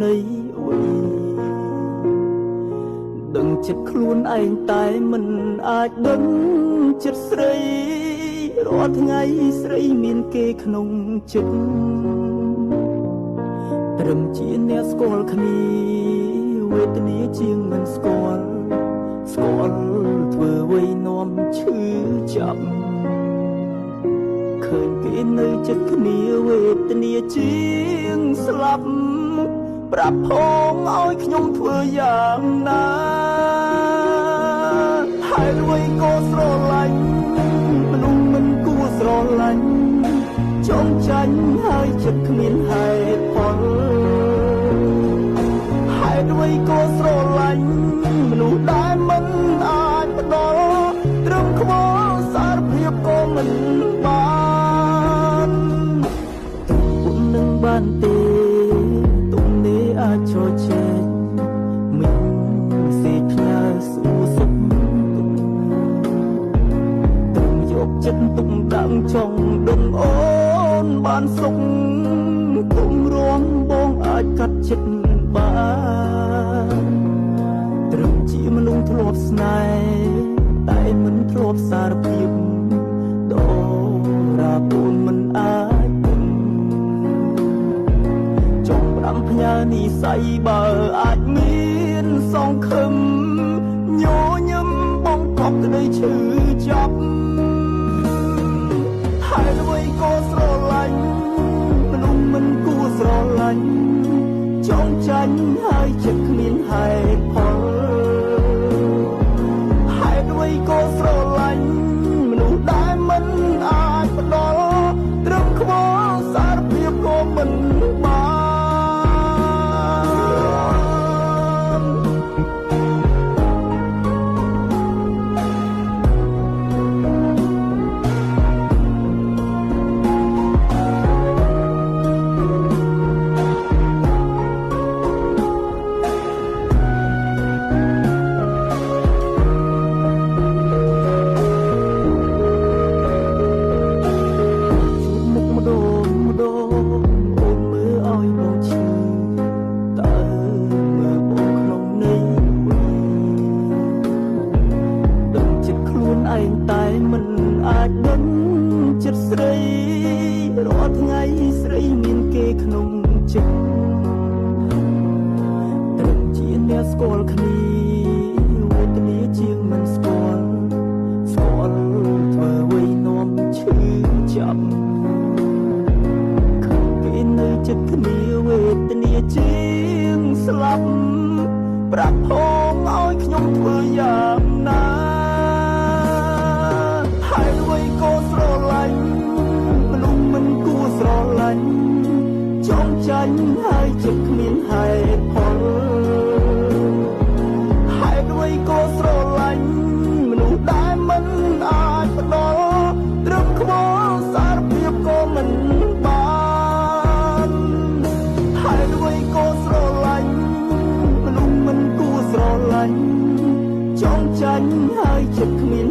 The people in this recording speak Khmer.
ន័យអ្វីដឹងចិត្តខ្លួនឯងតែមិនអាចដឹងចិត្តស្រីរាល់ថ្ងៃស្រីមានគេក្នុងចិត្តត្រឹមជាអ្នកស្គាល់គ្នាវេទនាជាងមិនស្គាល់ស្គាល់ធ្វើអ្វីនាំឈឺចាប់ឃើញគេនៅចិត្តគ្នាវេទនាជាងស្លាប់ប្រាប់ផងឲ្យខ្ញុំធ្វើយ៉ាងណាហេតុអ្វីក៏ស្រឡាញ់មនុស្សមិនគួរស្រឡាញ់ចង់ចាញ់ហើយចិត្តគ្មានហេតុផលហេតុអ្វីក៏ស្រឡាញ់មនុស្សដែលមិនអាចផ្ដល់ត្រឹមខ្វល់សារភាពក៏មិនបានទុំនឹងបានទេទុំនេះអាចជជែកមានសេចផ្ញើសួរសុខទុក្ខត្រឹមយកចិត្តទុកដាក់ចង់ដឹងអូនបានសុខទុំរងបងអាចកាត់ចិត្តបានត្រឹមជាមនុស្សធ្លាប់ស្នេហ៍តែមិនធ្លាប់សារភាពដរាបូនមិនអាចចង់ផ្ដាំផ្ញើនិស័យបើអាចមានសង្ឃឹមញញឹមបងកប់ក្តីឈឺចាប់ហេតុអ្វីក៏ស្រឡាញ់មនុស្សមិនគួរស្រឡាញ់ចង់ចាញ់ហើយចិត្តគ្មានហេតុផលហេតុអ្វីក៏ស្រឡាញ់មនុស្សដែលមិនអាចផ្ដល់ត្រឹមខ្វល់សារភាពក៏មិនបានតែមិនអាចដឹងចិត្តស្រីរាល់ថ្ងៃស្រីមានគេក្នុងចិត្តត្រឹមជាអ្នកស្គាល់គ្នាវេទនាជាងមិនស្គាល់ស្គាល់ធ្វើអ្វីនាំឈឺចាប់ឃើញគេនៅចិត្តគ្នាវេទនាជាងស្លាប់ប្រាប់ផងឲ្យខ្ញុំធ្វើយ៉ាងណាហេតុអ្វីក៏ស្រឡាញ់មនុស្សមិនគួរស្រឡាញ់ចង់ចាញ់ហើយចិត្តគ្មានហេតុផលហេតុអ្វីក៏ស្រឡាញ់មនុស្សដែលមិនអាចផ្ដល់ត្រឹមខ្វល់សារភាពក៏មិនបានហេតុអ្វីក៏ស្រឡាញ់មនុស្សមិនគួរស្រឡាញ់ចង់ចាញ់ហើយចិត្តគ្មាន